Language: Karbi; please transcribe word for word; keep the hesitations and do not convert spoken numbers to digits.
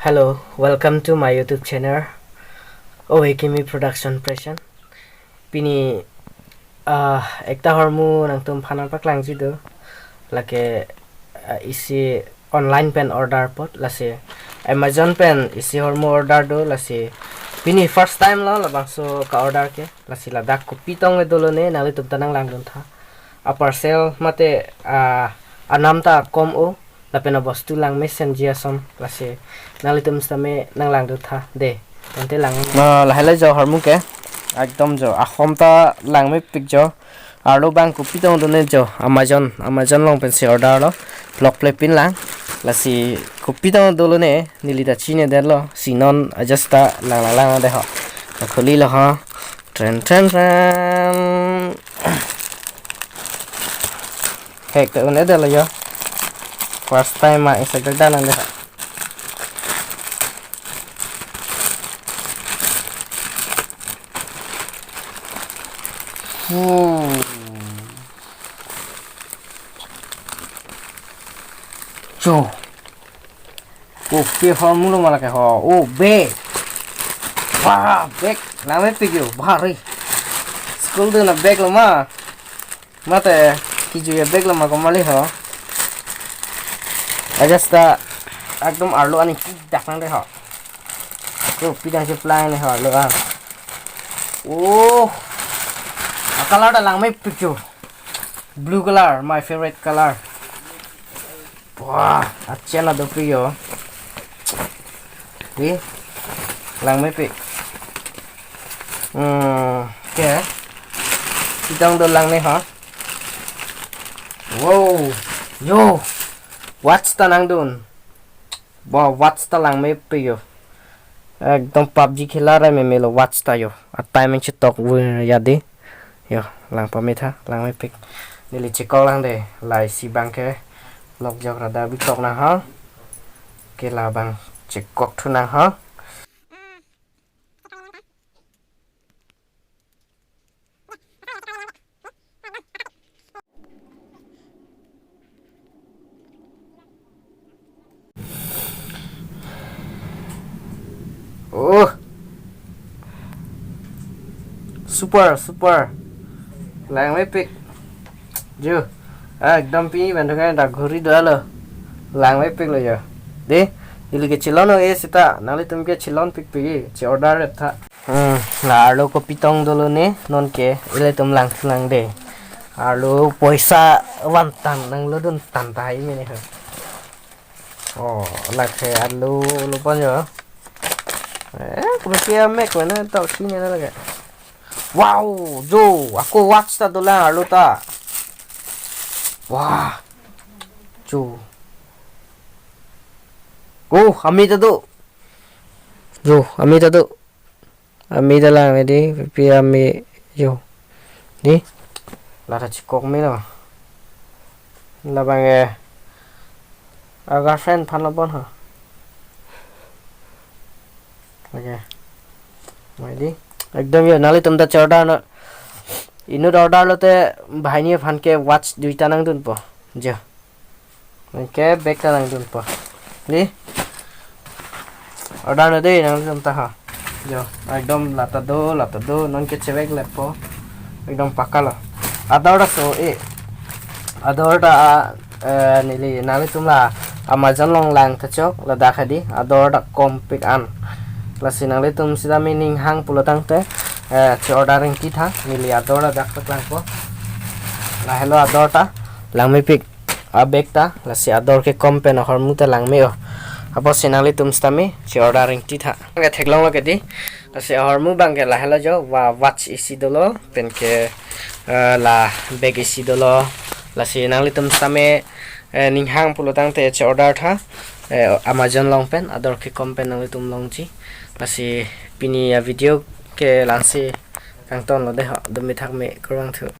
Hello, welcome to my YouTube channel, Ove Kimi Production Present. Pini, ah, ekta ahormu nangtum aphan paklangji do. Lake, ah, isi online pen order apot, lasi Amazon pen isi ahormu order do, lasi pini first time lo labangso ka-order ke, lasi ladak kopi tong dolo ne, nanglitum ta nanglangdun tha. A-parcel mate, ah, anam ta kom o, lapen abostu langmesenji ason, lasi nanglitum sitame nanglangdun tha de. Ante lang. Ah, lahelo jo ahormu ke. Ekdom jo. Ahom ta langmepik jo. Arlo abang kopi tong do ne jo. Amazon, Amazon along pensi order lo. Vlog play pin lang. Lasi kopi tong dolo ne. Neli ta chinedetlo. Si non adjust ta lang lang lang de ho. Ta khuli lo ho. Tren tren tren. Hek ta un-edetlo jo. First time ma insek dak dan de ho. Hmm. Jo. Kopi ahormu lo ma lake ho. Oh, bag. Wah, bag. Langmepik jo. Bhari. School dun a-bag lo ma. Mate, kejui a-bag lo ma ko mali ho. Adjust ta ekdom arlo ani dak nang de ho. Kopi dang si plang ne ho arlo an. Oh. A-color ta langmepik jo. Blue color, my favorite color. Wah, a-chain ta dopik jo. Di, langmepik. Hmm, okay. Kopi tong dolang ne ha. Wow, jo. Watch ta nangdun. Wow, watch ta langmepik jo. Ekdom PUBG khela ra meme lo watch ta jo. A-time chetok vur ya di. Jo, lang pame tha, langmepik. Neli chekok lang de, la isi abang ke. Lok jok ra da bitok nang ha. Ke labang chekok thu nang ha. Oh. Super, super. Langmepik. Jo. Ah, ekdom pini bandung kan dak ghuri do lo. Langmepik lo jo. De, neli ke chelon o e seta, nanglitum ke chelonpik pik, che-order tha. Hmm, la arlo kopi tong dolo ne, non ke, ilitum lang thu nang de. Arlo poisa van tan nanglo dun tan tahai mene ho. Oh, lake arlo lo pon jo. Eh, kopi amek mana tau sini na lake. Wow, jo, ako watch ta dolang arlo ta. Wah, jo. Oh, ami ta do. Jo, ami ta do. Ami ta lang di, pi ami jo. Di. La ta chekok me lo. Labang e. A-girlfriend aphan lo pon ha. Okay. Mai di. Ekdom jo, nanglitum ta che-order non. Inut order lote banghini aphan ke watch duita nangdunpo. Jo. Anke bag ta nangdunpo. Di. Order non de nangtum ta ha. Jo, ekdom la ta do, la ta do, non ke chevek lepo. Ekdom pakka lo. Ador ta so e. Ador ta, eh, neli nanglitum la Amazon along lang ta chok, ladak hadi. Ador ta kompik an. Lasi nanglitum sitame ning hang pulo tangte, eh, che-order ingti tha, neli ador ta dak paklangpo. Lahelo ador ta, langmepik. A-bag ta, lasi ador ke kom pen ahormu ta langme o. Apotsi nanglitum sitame, che-order ingti tha. Ke theklong lo ke di, lasi ahormu abang ke lahelo jo, wa watch isi dolo, pen ke, eh, la bag isi dolo, lasi nanglitum sitame, eh, ning hang pulo tangte che-order tha, eh, Amazon along pen, ador ke kom pen nanglitum longji, lasi pini a-video ke la-ansi kangton lo de ho, dumi thak me kurvangthu.